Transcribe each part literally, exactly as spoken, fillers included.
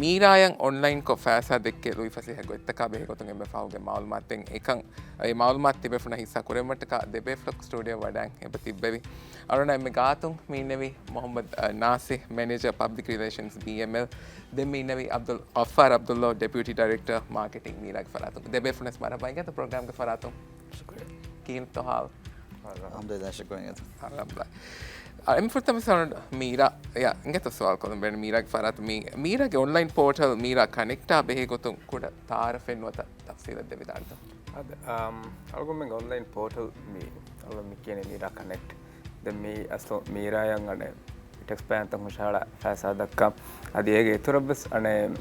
މީރާޔަށް އޮންލައިންކޮށް ފައިސާ ދެއްކޭ ލުއިފަސޭހަ ގޮތްތަކާ ބެހޭ ގޮތުން އެންމެ ފަހުގެ މައުލޫމާތު ދެން އެކަން އެ މައުލޫމާތު ތިބޭފުޅުންނަށް ހިއްސާ ކުރެވުމަށްޓަކާ ދެބޭފުޅަކު ސްޓޫޑިއޯ ވަޑައިން އެބަ ތިއްބެވި. އަޅުން އެންމެ ގާތުން މި އިންނެވި މުޙައްމަދު، އަ، ނާސިހް، މެނޭޖަރ ޕަބްލިކް ރިލޭޝަންސް، ބީއެމްއެލް. ދެން މި އިންނެވި އަބްދުލް، ޣައްފާރު ޢަބްދުﷲ، ޑެޕިއުޓީ ޑައިރެކްޓަރ މާކެޓިން މީރާގެ ފަރާތުން. ދެބޭފުޅުންނަށް މަރުޙަބާ އިނގޭތޯ ޕްރޮގްރާމްގެ ފަރާތުން. ޝުކުރިއްޔާ. ކީއްތޯ ޙާލު؟ އަލްޙަމްދުލިއްލާހް، ޝުކުރު އިނގޭތޯ. އަލްޙަމްދުލިއްލާހް. އަ، އެންމެ ފުރަތަމަ ސަރ މީރާ، ޔާ، އިނގޭތޯ ސުވާލު ކޮށްލަން ބޭނުން މީރާގެ ފަރާތުން މީ، މީރާގެ އޮންލައިން ޕޯޓަލް މީރާ ކަނެކްޓާ ބެހޭ ގޮތުން ކުޑަ ތަޢާރަފެއް ނުވަތަ ތަފްސީލެއް ދެވިދާނެތޯ؟ އަދި، އަމް، އަޅުގަނޑުމެން އޮންލައިން ޕޯޓަލް މީ، އަޅުގަނޑު މި ކިޔަނީ މީރާ ކަނެކްޓް. ދެން މީ އަސްލު މީރާޔަށް އަނެއް ޓެކްސް ބަޔާންތައް ހުށަހަޅާ ފައިސާ ދައްކާ. އަދި އޭގެ އިތުރަށްވެސް އަނެއް،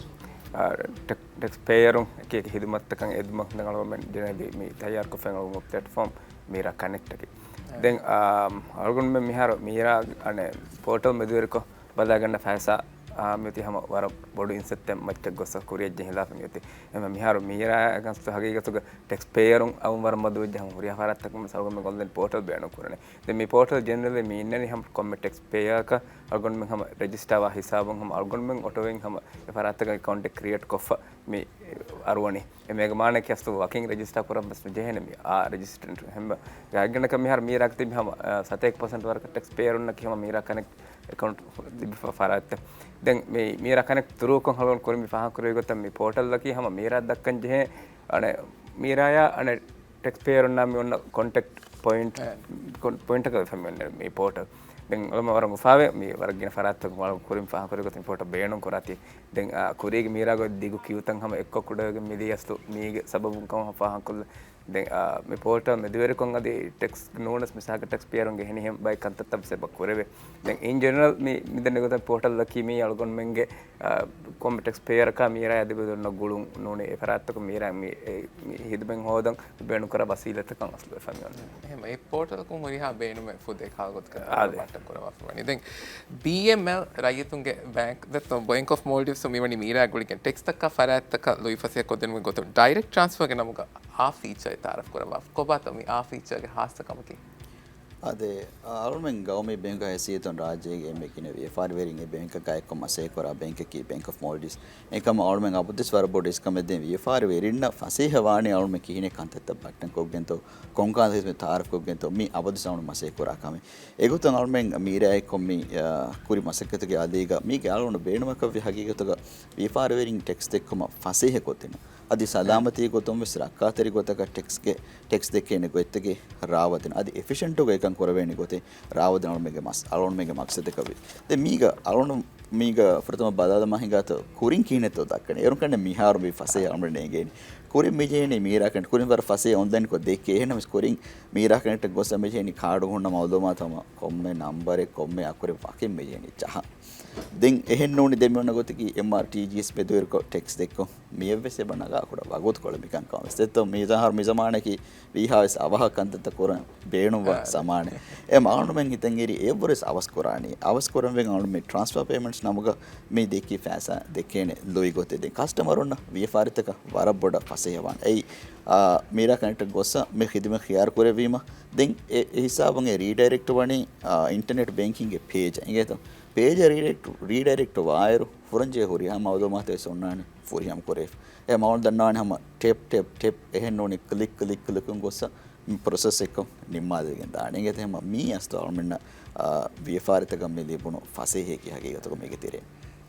އާ، ޓެކް-، ޓެކްސް ޕޭޔަރުން އެކި އެކި ހިދުމަތްތަކަށް އެދުމަށް ދެން އަޅުގަނޑުމެން ގެނެދީ މި ތައްޔާރުކޮށްފައި އަޅުގަނޑު ޕްލެޓްފޯމް މީރާ ކަނެކްޓް އަކީ. ދެން، އާ، އަޅުގަނޑުމެން މިހާރު މީރާ އަނެއް ޕޯޓަލް މެދުވެރިކޮށް ބަލާގަންނަ ފައިސާ، އާ، މިއޮތީ ހަމަ ވަރަށް ބޮޑު އިންސެންޓިވް މައްޗަށް ގޮސް ކުރިޔަށް ޖެހިލާފަ މިއޮތީ. އެހެން މިހާރު މީރާ ގަސްތު ހަގީގަތުގަ ޓެކްސް ޕޭޔަރުން އައުން ވަރަށް މަދުވެއްޖެ ހަމަ ހުރިހާ ފަރާތްތަކުން ސަރުގަމެ ގޮންދެން ޕޯޓަލް ބޭނުން ކުރަނީ. ދެން މި ޕޯޓަލް ޖެނެރަލީ މި އިންނަނީ ހަމަ ކޮންމެ ޓެކްސް ޕޭޔަރަކަށް އަޅުގަނޑުމެން ހަމަ ރެޖިސްޓާވާ ހިސާބުން ހަމަ އަޅުގަނޑުމެން އޮޓޯއިން ހަމަ އެ ފަރާތްތަކަށް އެކައުންޓެއް ކްރިއޭޓް ކޮށްފަ މި އަރުވަނީ. އެ މޭގެ މާނައަކީ އަސްލު ވަކިން ރެޖިސްޓާ ކުރަން ވެސް ނުޖެހޭނެ މި އާ ރެޖިސްޓްރެންޓް. ހެންބަ ގާތްގަނޑަކަށް މިހާރު މީރާގަ ތިބި ހަމަ، އާ، ސަތޭކަ ޕަސެންޓް ވަރަކަށް ޓެކްސް ޕޭޔަރުންނަކީ ހަމަ މީރާ ކަނެކްޓް އެކައުންޓް ލިބިފަ ފަރާތްތައް. ދެން މި މީރާ ކަނެކްޓް ތުރޫކޮށް އަޅުގަނޑު ކުރިން މި ފާހަގަކުރެވި ގޮތަށް މި ޕޯޓަލްއަކީ ހަމަ މީރާ ދައްކަން ޖެހޭ، އަނެއް މީރާޔާ އަނެއް ޓެކްސް ޕޭޔަރުންނާ މި އޮންނަ ކޮންޓެކްޓް ޕޮއިންޓް، އެ. ކޮން-، ޕޮއިންޓަކަށް ވެފަ މި އޮންނަ މި ޕޯޓަލް. ދެން އަޅުމަ ވަރަށް އުފާވޭ މި ވަރަށް ގިނަ ފަރާތްތަކުން އަޅު ކުރިން ފާހަގަކުރި ގޮތުން ޕޯޓަލް ބޭނުން ކުރާތީ. ދެން، އާ، ކުރީގެ މީރާގަ ދިގު ކިޔޫތައް ހަމަ އެއްކޮށް ކުޑަވެގެން މިދިޔަސްތު މީގެ ސަބަބުން ކަމަށް ފާހަގަކޮށްލަ. ދެން، އާ، މި ޕޯޓަލް މެދުވެރިކޮށް އަދި ޓެކްސް ނޫނަސް މިސާލަކަށް ޓެކްސް ޕޭޔަރުންގެ ހެނިހެން ބައެއް ކަންތައްތައް ވެސް އެބަ ކުރެވޭ. ދެން އިން ޖެނެރަލް މި، މިދެންނެ ގޮތަށް ޕޯޓަލްއަކީ މީ އަޅުގަނޑުމެންގެ، އާ، ކޮންމެ ޓެކްސް ޕޭޔަރަކާ މީރާ އަދި ބެދުންނަ ގުޅުން ނޫނީ އެ ފަރާތްތަކުން މީރާ މި، އެ، މި ހިދުމަތް ހޯދަން ބޭނުންކުރާ ވަސީލަތަކަށް އަސްލު ވެފަ މި އޮންނަ. އެހެން އެ ޕޯޓަލަކުން ހުރިހާ ބޭނުމެއް ފުދޭ ކާލަ ގޮތަކަށް އާދެ. ބައްޓަން ކުރަވާފަ ވަނީ. ދެން ބީއެމްއެލް ރައްޔިތުންގެ ބޭންކް ދެއްތޯ ބޭންކް އޮފް މޯލްޑިވްސް މިވަނީ މީރާ ގުޅިގެން ޓެކްސްތަކާ ފަރާތްތަކަށް ލުއިފަސޭހަ ކޮށްދިނުމުގެ ގޮތުން ޑައިރެކްޓް ޓްރާންސްފަރގެ ނަމުގަ އާ ފީޗާއެއް ތައާރަފް ކުރައްވާ. ކޮބާތޯ މި އާ ފީޗާގެ ހާއްސަ ކަމަކީ؟ އާދެ، އަޅުމެން ގައުމީ ބޭންކް ހައިސިއްޔަތުން ރާއްޖޭގެ އެންމެ ގިނަ ވިޔަފާރިވެރިން އެ ބޭންކަކާ އެއްކޮށް މަސައްކަތްކުރާ ބޭންކަކީ ބޭންކް އޮފް މޯލްޑިވްސް. އެކަމަށް އަޅުމެން އަބަދުވެސް ވަރަށް ބޮޑު އިސްކަމެއް ދޭން ވިޔަފާރިވެރިންނަށް ފަސޭހަވާނީ އަޅުމެން ކިހިނެއް ކަންތައްތައް ބައްޓަންކޮށްގެންތޯ، ކޮންކަހަލަ ހިދުމަތް ތައާރަފްކޮށްގެންތޯ، މި އަބަދުވެސް އަޅުމެން މަސައްކަތްކުރާ ކަމެއް. އެގޮތުން އަޅުމެން މީރާ އެއްކޮށް މި، އާ، ކުރި މަސައްކަތުގެ އަލީގަ މީގެ އަޅުގަނޑު ބޭނުމަކަށްވި ހަގީގަތުގަ ވިޔަފާރިވެރިން ޓެކްސް ދެއްކުމަށް ފަސޭހަކޮށްދިނުން. އަދި ސަލާމަތީ ގޮތުން ވެސް ރައްކާތެރި ގޮތަކަށް ޓެކްސްގެ، ޓެކްސް ދެއްކޭނެ ގޮތްތަކެއް ރާވަދިނުން. އަދި އެފިޝަންޓުގަ އެކަން ކުރެވޭނެ ގޮތެއް ރާވަދިނުން އަޅުމެންގެ މަސް-، އަޅުމެންގެ މަގްސަދަކަށްވޭ. ދެން މީގަ އަޅުން މީގަ ފުރަތަމަ ބަލާލަމާ ހިނގާތޯ ކުރިން ކިހިނެއްތޯ ދައްކަނީ. އޭރުން ކަންނެ މިހާރު މި ފަސޭހަ އަޅުމެން ނޭނގޭނީ. ކުރިން މި ޖެހޭނީ މީރާ ކަނެކްޓް ކުރިން ވަރަށް ފަސޭހަ އޮންލައިންކޮށް ދެއްކޭ. އެހެންނަމަވެސް ކުރިން މީރާ ކަނެކްޓަށް ގޮސް މި ޖެހޭނީ ކާޑު ހުންނަ މައުލޫމާތު ހަމަ ކޮންމެ ނަންބަރެއް ކޮންމެ އަކުރެއް ވަކިން މި ޖެހޭނީ ޖަހަން. ދެން އެހެން ނޫނީ ދެން މި އޮންނަ ގޮތަކީ އެމްއާރްޓީޖީއެސް މެދުވެރިކޮށް ޓެކްސް ދެއްކުން. މިއެއްވެސް އެބަ ނަގާ ކުޑަ ވަގުތުކޮޅެއް މިކަންކަމަށް ވެސް. ދެއްތޯ މި ދަހަރު މި ޒަމާނަކީ ވީހާވެސް އަވަހަށް ކަންތައްތައް ކުރަން ބޭނުންވާ އާ، ސަމާނެ. އެ އަޅުމެން ހިތަށް އެރި އެއްވަރުވެސް އަވަސް ކުރާނީ. އަވަސް ކުރަންވެގެން އަޅުމެން ޓްރާންސްފާ ޕޭމަންޓްސް ނަމުގަ މި ދެއްކި ފައިސާ ދެއްކޭނެ ލުއި ގޮތެއް. ދެން ކަސްޓަމަރުންނަށް ވިޔަފާރިތަކަށް ވަރަށް ބޮޑަށް ފަސޭހަވާން. އެއީ، އާ، މީރާ ކަނެކްޓަށް ގޮއްސަ މި ޚިދުމަތް ޚިޔާރު ކުރެއްވީމަ، ދެން އެ، އެ ހިސާބުން އެ ރީޑައިރެކްޓް ވަނީ، އާ، އިންޓަރނެޓް ބޭންކިންގގެ ޕޭޖަށް. އިނގޭތޯ؟ ޕޭޖަށް ރީޑައިރެކްޓް، ރީޑައިރެކްޓް ވާއިރު ފުރަންޖެހޭ ހުރިހާ މައުލޫމާތެއް ވެސް އޮންނާނެ ފުރިހަމަ ކުރެވިފަ. އެ މައުން ދަންނާނެ ހަމަ ޓެޕް، ޓެޕް، ޓެޕް އެހެން ނޫނީ ކްލިކް، ކްލިކް، ކްލިކުން ގޮއްސަ މި ޕްރޮސެސް އެއްކޮށް ނިންމާލެވިގެން ދާނެ. އިނގޭތަ ހަމަ މީ އަސްތު އަޅުމެންނަށް، އާ، ވިޔަފާރިތަކަށް މި ލިބުނު ފަސޭހައަކީ ހަގީގަތުގަ މީގެ ތެރޭ.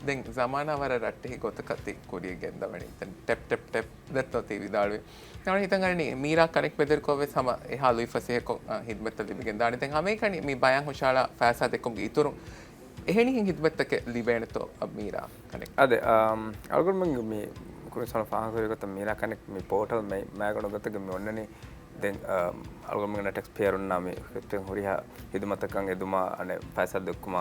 ދެން ޒަމާނާ ވަރަށް ރައްޓެހި ގޮތަކަށް ތި ކުރިޔަށް ގެންދަވަނީ. ދެން ޓެޕް، ޓެޕް، ޓެޕް ދެއްތޯ ތި ވިދާޅުވި. ނަމަ ހިތަށް އަރަނީ މީރާ ކަނެކްޓް މެދުވެރިކޮށް ވެސް ހަމަ އެހާ ލުއިފަސޭހަކޮށް، އާ، ހިދުމަތްތައް ލިބިގެން ދާނެ. ދެން ހަމައެކަނި މި ބަޔާން ހުށަހަޅާ ފައިސާ ދެއްކުމުގެ އިތުރުން އެހެނިހެން ހިދުމަތްތަކެއް ލިބޭނެތޯ މީރާ ކަނެކްޓް؟ އާދެ، އަމް، އަޅުގަނޑުމެން މި ކުރިން ސަނަ ފާހަގަކުރި ގޮތަށް މީރާ ކަނެކްޓް މި ޕޯޓަލް މެ-، މައިގަނޑު ގޮތަކަށް މި އޮންނަނީ. ދެން، އަމް، އަޅުގަނޑުމެން ޓެކްސް ޕޭޔަރުންނާ މި ހުރިހާ ހިދުމަތަކަށް އެދުމާ، އަނެއް ފައިސާ ދެއްކުމާ،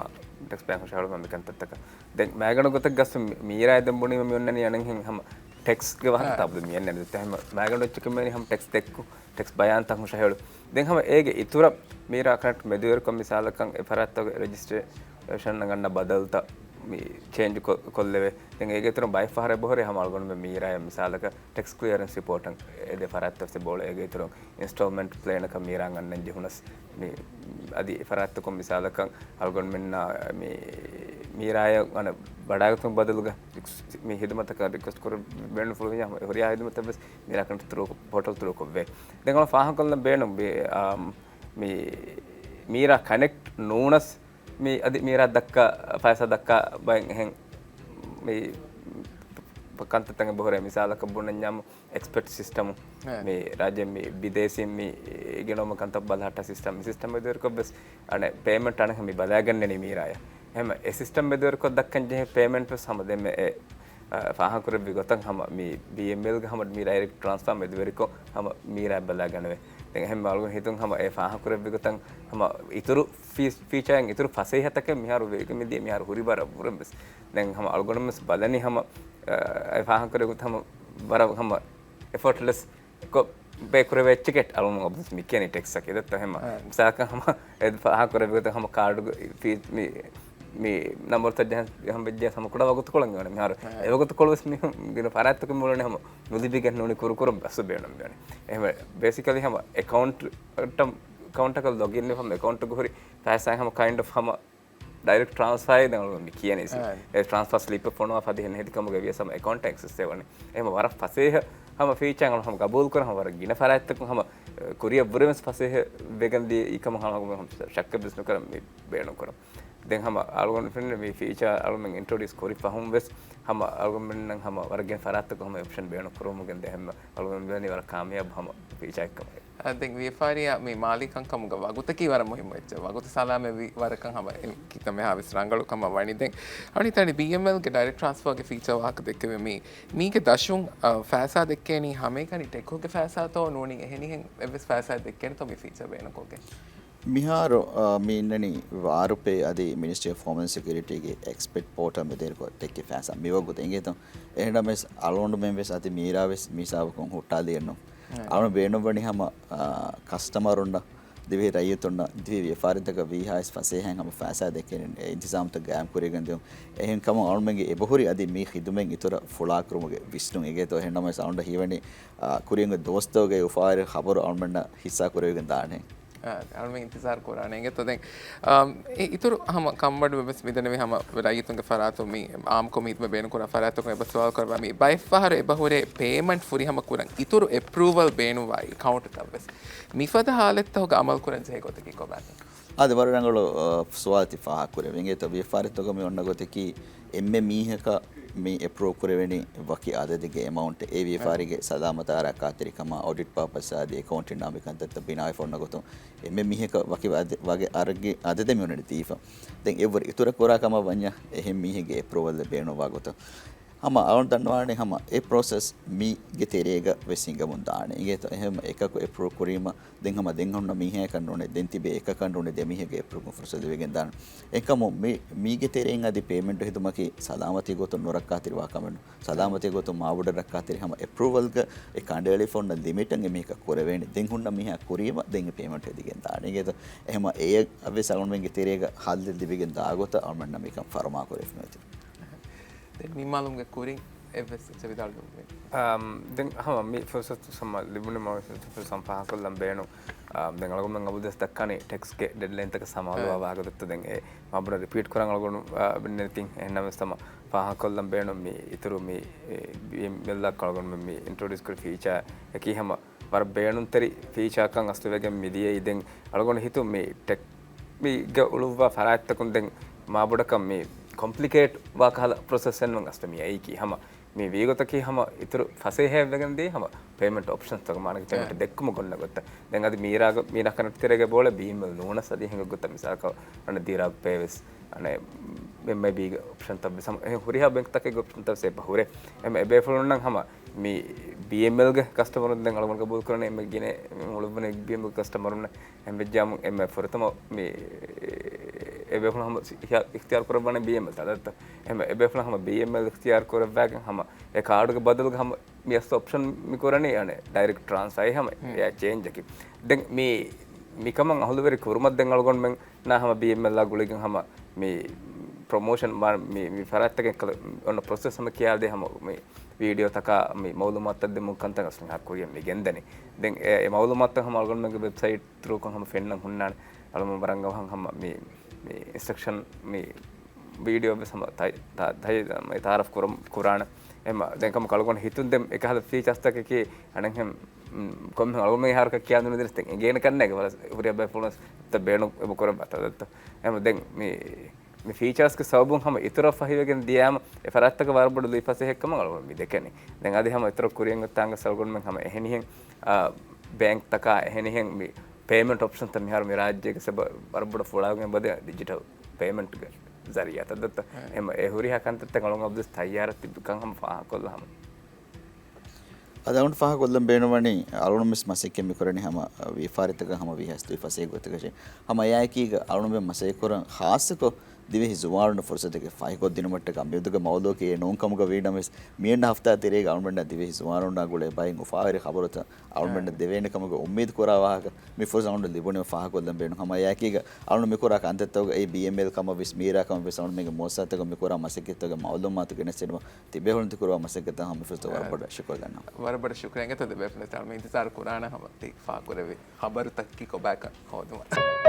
ޓެކްސް ބަޔާން ހުށަހަޅުމާ މި ކަންތައްތަކަށް. ދެން މައިގަނޑު ގޮތަށް ގަސް މި-، މީރާ ދެން ބުނީމަ މި އޮންނަނީ އަނެއްހެން ހަމަ ޓެކްސްގެ ވާހަކަ އާ. ތާބުދު މި އަންނަނީ. ދެއްތޯ ހަމަ މައިގަނޑު އެއްޗަކީ މި ހަމަ ޓެކްސް ދެއްކު، ޓެކްސް ބަޔާންތައް ހުށަހެޅު. ދެން ހަމަ އޭގެ އިތުރަށް މީރާ ކަނެކްޓް މެދުވެރިކޮށް މިސާލަކަށް އެ ފަރާތްތަކުގެ ރެޖިސްޓްރޭޝަން ނަގަންނަ ބަދަލުތައް މި ޗޭންޖް ކޮށްލެވޭ. ދެން އޭގެ އިތުރުން ބައެއް ފަހަރަށް އެބަހުރޭ ހަމަ އަޅުގަނޑުމެން މީރާއަށް މިސާލަކަށް ޓެކްސް ކްލިއަރެންސް ރިޕޯޓަށް އެދޭ ފަރާތްތައް އޮތް އެބަހުރޭ. އޭގެ އިތުރުން އިންސްޓޯލްމަންޓް ޕްލޭނަކަށް މީރާ އަންނަން ޖެހުނަސް މި އަދި ފަރާތްތަކުން މިސާލަކަށް އަޅުގަނޑުމެންނާ މި މީރާއަށް އަނެއް ވަޑާގަތުން ބަދަލުގަ މި ހިދުމަތަކަށް ރިކްވެސްޓް ކުރެވޭނެ ފުޅުވި ހުރިހާ ހިދުމަތެއް ވެސް މީރާ ކަނެކްޓް ތުރު ޕޯޓަލް ތުރުކޮށްވޭ. ދެން އަޅު ފާހަގަކޮށްލަން ބޭނުން މި، އާ، މި މީރާ ކަނެކްޓް ނޫނަސް މި އަދި މީރާ ދައްކާ ފައިސާ ދައްކާ ބައެއް އެހެން މި ކަންތައްތައް އެބަހުރޭ. މިސާލަކަށް ބުނަންޏާމު އެކްސްޕަޓް ސިސްޓަމު މި ރާއްޖޭ މި ބިދޭސީން މި ގެނައުމަށް ކަންތައް ބަލަހައްޓާ ސިސްޓަމް. ސިސްޓަމް މެދުވެރިކޮށް ވެސް އަނެއް ޕޭމެންޓް އަނެއް މި ބަލާގަންނަނީ މީރާޔަށް. އެހެމަ އެ ސިސްޓަމް މެދުވެރިކޮށް ދައްކަން ޖެހޭ ޕޭމެންޓް ވެސް ހަމަ ދެންމެ އެ، އަ، ފާހަގަކުރެއްވި ގޮތަށް ހަމަ މި ބީއެމްއެލްގެ ހަމަ މި ޑައިރެކްޓް ޓްރާންސްފާ މެދުވެރިކޮށް ހަމަ މީރާ ބަލާގަނެވޭ. ދެން އެހެން އަޅުގަނޑު ހިތުން ހަމަ އެ ފާހަގަކުރެއްވި ގޮތަށް ހަމަ އިތުރު ފީ-، ފީޗާއިން އިތުރު ފަސޭހަތަކެއް މިހާރު ވެގެން މިދިޔަ މިހާރު ހުރި ވަރަށް ވުރެން ވެސް. ދެން ހަމަ އަޅުގަނޑު ވެސް ބަލަނީ ހަމަ، އަ، އެ ފާހަގަކުރެއްވި ގޮތަށް ހަމަ ވަރަށް ހަމަ އެފޯޓްލެސް ކޮށް ބޭކުރެވޭ އެއްޗެކޭ އަޅުގަނޑު އަބަދުވެސް މި ކިޔަނީ ޓެކްސްއަކީ. ދެއްތޯ ހަމަ މިސާލަކަށް ހަމަ އެ ފާހަގަކުރެއްވި ގޮތަށް ހަމަ ކާޑުގެ ފީ-، މި، މި ނަންބަރުތައް ޖަހަން ޖަހަން ވެއްޖެ ހަމަ ކުޑަ ވަގުތުކޮޅެއް ވަނީ. މިހާރު އެ ވަގުތުކޮޅު ވެސް މި ގިނަ ފަރާތްތަކުން މިއުޅެނީ ހަމަ ނުލިބިގެން ނޫނީ ކުރުކުރުން ބަސް ބޭނުން ވެވޭ. އެހެންވެ ބޭސިކަލީ ހަމަ އެކައުންޓް، އެކައުންޓަކަށް ލޮގިން ވެ ހަމަ އެކައުންޓުގެ ހުރި ފައިސާ ހަމަ ކައިންޑް އޮފް ހަމަ ޑައިރެކްޓް ޓްރާންސްފާއޭ ދެން އަޅުގަނޑު މި ކިޔަނީ. އެ ޓްރާންސްފާ ސްލިޕް ފޮނުވާ ފަދަ ހެން ހެދި ކަމުގެ ވިޔަސް ހަމަ އެކައުންޓް އެކްސެސް ވަނީ. އެހެން ވަރަށް ފަސޭހަ ހަމަ ފީޗާ އަޅު ހަމަ ގަބޫލު ކުރަން ހަމަ ވަރަށް ގިނަ ފަރާތްތަކުން ހަމަ، އެ، ކުރިއަށް ވުރެ ވެސް ފަސޭހަ ވެގެން ދިޔަ އެކަމަށް ހަމަ ޝައްކެއް ވެސް ނުކުރަން މި ބޭނުން ކުރަން. ދެން ހަމަ އަޅުގަނޑު ފެންނަ މި ފީޗާ އަޅުމެން އިންޓްރޮޑިއުސް ކުރި ފަހުން ވެސް ހަމަ އަޅުގަނޑުމެންނަށް ހަމަ ވަރަށް ގިނަ ފަރާތްތަކުން ހަމަ އޮޕްޝަން ބޭނުން ކުރުމުގެ ދެ ހަމަ އަޅުގަނޑު ވަރަށް ކާމިޔާބު ހަމަ ފީޗާއެއް ކަމަށް. އަ، ދެން ވިޔަފާރިއާ މި މާލީ ކަންކަމުގަ ވަގުތަކީ ވަރަށް މުހިއްމު އެއްޗެއް. ވަގުތު ސަލާމަތްވި ވަރަކަށް ހަމަ އެ ކިތަންމެހާ ވެސް ރަނގަޅު ކަމަށް ވަނީ. ދެން އަޅުނިތާނި ބީއެމްއެލްގެ ޑައިރެކްޓް ޓްރާންސްފާގެ ފީޗާ ވާހަކަ ދެއްކެވެ. މީ، މީގެ ދަށުން، އަ، ފައިސާ ދެއްކޭނީ ހަމައެކަނި ޓެކްކޮގެ ފައިސާތޯ ނޫނީ އެހެނިހެން އެއްވެސް ފައިސާ ދެއްކޭނެތޯ މި ފީޗާ ބޭނުންކޮށްގެން؟ މިހާރު، އަ، މި އިންނަނީ ވާރުޕޭ އަދި މިނިސްޓްރީ އޮފް ހޯމްލޭންޑް ސެކިއުރިޓީގެ އެކްސްޕަޓް ޕޯޓަލް މެދުވެރިކޮށް ދެއްކި ފައިސާ މިވަގުތު އިނގޭތޯ. އެހެންނަމަވެސް އަޅުގަނޑުމެން ވެސް އަދި މީރާ ވެސް މި ހިސާބަކުން ހުއްޓާލިއެއްނު. އަޅު ބޭނުންވަނީ ހަމަ، އާ، ކަސްޓަމަރުންނަށް، ދިވެހި ރައްޔިތުންނަށް، ދިވެހި ވިޔަފާރިތަކަށް ވީހާވެސް ފަސޭހައިން ހަމަ ފައިސާ ދެއްކެން އެ އިންތިޒާމްތައް ގާއިމް ކުރިގެން ދިޔުން. އެހެން ކަމުން އަޅުމެންގެ އެބަހުރި އަދި މި ޚިދުމަތް އިތުރަށް ފުޅާކުރުމުގެ ވިސްނުން އިނގޭތޯ. އެހެންނަމަވެސް އަޅުންނަށް ހީވަނީ، އާ، ކުރިން ދުވަސްތަކުގެ އުފާވެރި ޚަބަރު އަޅުމެންނަށް ހިއްސާ ކުރެވިގެން ދާނެ. އާ، އަޅުމެން އިންތިޒާރު ކުރާނެ އިނގޭތޯ. ދެން، އާ، އި-، އިތުރު ހަމަ ކަންބޮޑުވެ ވެސް މިދަންނަވީ ހަމަ ރައްޔިތުންގެ ފަރާތުން މި އާއްމުކޮށް މި ހިދުމަތް ބޭނުންކުރާ ފަރާތްތަކުން އެބަ ސުވާލު ކުރައްވާ މި ބައެއްފަހަރު އެބަހުރޭ ޕޭމަންޓް ފުރިހަމަ ކުރަން އިތުރު އެޕްރޫވަލް ބޭނުންވާ އެކައުންޓްތައް ވެސް. މިފަދަ ހާލަތްތަކުގަ އަމަލު ކުރަން ޖެހޭ ގޮތަކީ ކޮބާތޯ؟ އާދެ، ވަރަށް ރަނގަޅު، އާ، ސުވާލެއް ތި ފާހަގަކުރެއްވި. އިނގޭތޯ، ވިޔަފާރިތަކުގަ މި އޮންނަ ގޮތަކީ އެންމެ މީހަކަށް މި އެޕްރޫވް ކުރެވެނީ ވަކި އަދަދެއްގެ އެމައުންޓް. އެ ވިޔަފާރިގެ ސަލާމަތާ ރައްކާތެރިކަމާ، އޮޑިޓް ޕާޕަސް އަދި އެކައުންޓިން ނާމި ކަންތައްތައް ބިނާވެފަ އޮންނަ ގޮތުން އެންމެ މީހަކަށް ވަކި އަދެ-، ވަގެ އަރަގެ އަދަދެއް މި އޮންނަނީ ދީފަ. ދެން އެއްވަރު އިތުރަށް ކުރާ ކަމަށް ވަންޏާ އެހެން މީހެއްގެ އެޕްރޫވަލް ބޭނުންވާ ގޮތަށް. ހަމަ އަޅުން ދަންނަވާނެ ހަމަ އެ ޕްރޮސެސް މީގެ ތެރޭގަ ވެސް ހިނގަމުން ދާނެ. އިނގޭތޯ، އެހެން އެކަކު އެޕްރޫވް ކުރީމަ ދެން ހަމަ ދެން ހުންނަ މީހާއަކަށް ނޫނޭ، ދެން ތިބޭ އެކަކަށް ނޫނޭ ދެ މީހެއްގެ އެޕްރޫވް ފުރުސަތު ލިބިގެން ދާނެ. އެކަމު މި-، މީގެ ތެރެއިން އަދި ޕޭމެންޓު ހެދުމަކީ ސަލާމަތީ ގޮތުން ނުރައްކާތެރިވާ ކަމެއް ނޫން. ސަލާމަތީ ގޮތުން މާބޮޑަށް ރައްކާތެރި ހަމަ އެޕްރޫވަލްގަ އެ ކަނޑައެޅިފަ އޮންނަ ލިމިޓަށް އެ މީހަކަށް ކުރެވޭނެ. ދެން ހުންނަ މީހާ ކުރީމަ ދެން އެ ޕޭމެންޓް ހެދިގެން ދާނެ. އިނގޭތޯ، އެހެމަ އެއަށް ވެސް އަޅުގަނޑުމެންގެ ތެރޭގަ ހައްލެއް ލިބިގެން ދާ ގޮތަށް އަޅުގަނޑުމެންނަށް މިކަން ފަރުމާ ކުރެވިފަ އެތި. ދެން ނިންމާލުމުގެ ކުރިން އެއްވެސް އެއްޗެއް ވިދާޅުވެ. އަމް، ދެން ހަމަ މި ފުރުސަތު ހަމަ ލިބުނީ މަ ފުރުސަތު ހަމަ ފާހަގަކޮށްލަން ބޭނުން. އަމް، ދެން އަޅުގަނޑުމެން އަބަދުވެސް ދައްކާނީ ޓެކްސްގެ ޑެޑްލައިންތަކަށް ސަމާލުވާ އެ. ވާހަކަ ދެއްތޯ. ދެން އެ މާބޮޑަށް ރިޕީޓް ކުރަން އަޅުގަނޑު، އާ، ބިންނެތި. އެހެންނަމަވެސް ހަމަ ފާހަގަކޮށްލަން ބޭނުން މި އިތުރު މި، އެ، ބީއެމްއެލްއާ އަޅުގަނޑުމެން މި އިންޓްރޮޑިއުސް ކުރި ފީޗާ އަކީ ހަމަ ވަރަށް ބޭނުންތެރި ފީޗާއަކަށް އަސްލުވެގެން މިދިޔައީ. ދެން އަޅުގަނޑު ހިތުން މި ޓެކް މީގަ އުޅުއްވާ ފަރާތްތަކުން ދެން މާބޮޑަކަށް މި ކޮމްޕްލިކޭޓް ވާ ކަހަލަ ޕްރޮސެސްއެއްނު އަސްލު މި އައީކީ. ހަމަ މި ވީގޮތަކީ ހަމަ އިތުރު ފަސޭހައެއްވެގެން ދިޔަ ހަމަ ޕޭމެންޓް އޮޕްޝަންސްތަކު މާނަގެ ޕޭމެންޓް ދެއްކުމަށް އޮންނަ ގޮތަށް. ދެން އަދި މީރާގަ، މީރާ ކަނެކްޓް ތެރޭގަ ބޯޅަ ބީއެމްއެލް ނޫނަސް އަދި ހިނގަ ގޮތަށް މިސާލަކަށް އަންނަ ދީރާ ޕޭ ވެސް އަނެއް އެމްއައިބީގެ އޮޕްޝަންތައް ވެސް ހަމަ ހުރިހާ ބޭންކްތަކެއްގެ އޮޕްޝަންތައް ވެސް އެބަ ހުރޭ. އެމް އެބޭފުޅުންނަށް ހަމަ މި ބީއެމްއެލްގެ ކަސްޓަމަރުން ދެން އަޅުގަނޑު ގަބޫލު ކުރަނީ އެމް ގިނަ އުޅުއްވަނީ ބީއެމްއެލް ކަސްޓަމަރުން އެމް ވެއްޖާމު އެމް ފުރަތަމަ މި އެބޭފުޅުން ހަމަ އިހާ-، އިޚްތިޔާރު ކުރައްވާނެ ބީއެމްއެލް ތަދަށްތަ. އެމް އެބޭފުޅުން ހަމަ ބީއެމްއެލް އިޚްތިޔާރު ކުރައްވާގެން ހަމަ އެ ކާޑުގެ ބަދަލުގަ ހަމަ މި އަސްލު އޮޕްޝަން މި ކުރަނީ އަނެއް ޑައިރެކްޓް ޓްރާންސްފާއި ހަމަ އެ ޗޭންޖަކީ. ދެން މި، މިކަމަށް އަހުލުވެރި ކުރުމަށް ދެން އަޅުގަނޑުމެންނާ ހަމަ ބީއެމްއެލްއާ ގުޅިގެން ހަމަ މި ޕްރޮމޯޝަން މި މި ފަރާތްތަކެއް ކަލަ އޮންނަ ޕްރޮސެސް ހަމަ ކިޔާދޭ ހަމަ މި ވީޑިއޯތަކާ މި މައުލޫމާތުތައް ދެމުން ކަންތައް އަސްލު މިހާރު ކުރިއަށް މި ގެންދަނީ. ދެން އެ އެ މައުލޫމާތުތައް ހަމަ އަޅުގަނޑުމެންގެ ވެބްސައިޓް ތްރޫކޮށް ހަމަ ފެންނަން ހުންނާނެ. އަޅުގަނޑު ވަރަށް އަވަހަށް ހަމަ މި މި އިންސްޓްރަކްޝަން މި ވީޑިއޯ ވެސް ހަމަ ތައް- ތަ- ތައް- މި ތައާރަފް ކުރަން ކުރާނެ. އެހެން ދެން ކަމަކު އަޅުގަނޑު ހިތުން ދެން އެކަހަލަ ފީޗާސްތަކަކީ އަނެއްހެން ކޮންމެ އަޅުގަނޑު މިހާރަކަށް ކިޔާ ދުނިދިރިސް ދެން އެނގޭނެ ކަންނޭގެ ވަރަށް ހުރިހާ ބޭފުޅުން ތައް ބޭނު އެބަ ކުރައްވާ ތަދަށްތަ. އެހެން ދެން މި މި ފީޗާސްގެ ސަބަބުން ހަމަ އިތުރަށް ފަހިވެގެން ދިޔާމަ އެ ފަރާތްތަކަށް ވަރަށް ބޮޑު ލުއިފަސޭހައެއްކަމަށް އަޅުގަނޑު މި ދެކެނީ. ދެން އަދި ހަމަ އިތުރަށް ކުރިއަށް އޮތްތާނގަސް އަޅުގަނޑުމެން ހަމަ އެހެނިހެން އާ، ބޭންކްތަކާ އެހެނިހެން މި ޕޭމެންޓް އޮޕްޝަންތައް މިހާރު މި ރާއްޖޭގެ ސަބަ ވަރަށް ބޮޑަށް ފުޅާވެގެން އެބަދޭ ޑިޖިޓަލް ޕޭމެންޓްގެ ޒަރީއާތައް ދައްތަ. އެހެން އެ ހުރިހާ ކަންތައްތައް އަޅުގަނޑު އަބަދުވެސް ތައްޔާރަށް ތިބިކަން ހަމަ ފާހަގަކޮށްލާ ހަމަ. އަދި އަޅުގަނޑު ފާހަގަކޮށްލަން ބޭނުންވަނީ، އަޅުގަނޑު ވެސް މަސައްކަތް މިކުރަނީ ހަމަ ވިޔަފާރިތަކަށް ހަމަ ވީހާވެސް ލުއިފަސޭހަ ގޮތަކަށް. ހަމަ އެއާއެކީގަ އަޅުގަނޑުމެން މަސައްކަތްކުރަން ޚާއްޞަކޮށް ދިވެހި ޒުވާނުންނަށް ފުރުސަތެއް ފަހިކޮށްދިނުމަށްޓަކާ މިއަދުގެ މައުޟޫޢަކީ އެ ނޫންކަމުގަ ވީނަމަވެސް، މިއަންނަ ހަފްތާ ތެރޭގަ އަޅުގަނޑަށް ދިވެހި ޒުވާނުންނާ ގުޅޭ ބައެއް އުފާވެރި ޚަބަރުތައް އަޅުގަނޑަށް ދެވޭނެ ކަމުގެ އުއްމީދު ކުރާ ވާހަކަ މި ފުރުސަތު އަޅުގަނޑަށް ލިބުނީމަ ފާހަގަކޮށްލަން ބޭނުން. ހަމަ އެއާއެކީގަ އަޅުގަނޑު މިކުރާ ކަންތައްތަކުގަ އެ ބީއެމްއެލް ކަމަށްވެސް މީރާ ކަމަށްވެސް އަޅުގަނޑުމެންގެ މުއައްސަސާތަކުން މިކުރާ މަސައްކަތްތަކުގެ މައުލޫމާތު ގެނެސްދިނުމަށް ތިބޭފުޅުން ދިކުރުވާ މަސައްކަތަށް ހަމަ މިފުރުސަތު ވަރަށް ބޮޑަށް ޝުކުރިއްޔާ ދަންނަވަން. ވަރަށް ބޮޑަށް ޝުކުރިއްޔާ އިނގޭތޯ ދެބޭފުޅުން އަޅުގަނޑު އިންތިޒާރު ކުރާނަ ހަމަ ތި ފާހަގަކުރެއްވި ޚަބަރުތަކަކީ ކޮބާކަން ހޯދުމަށް.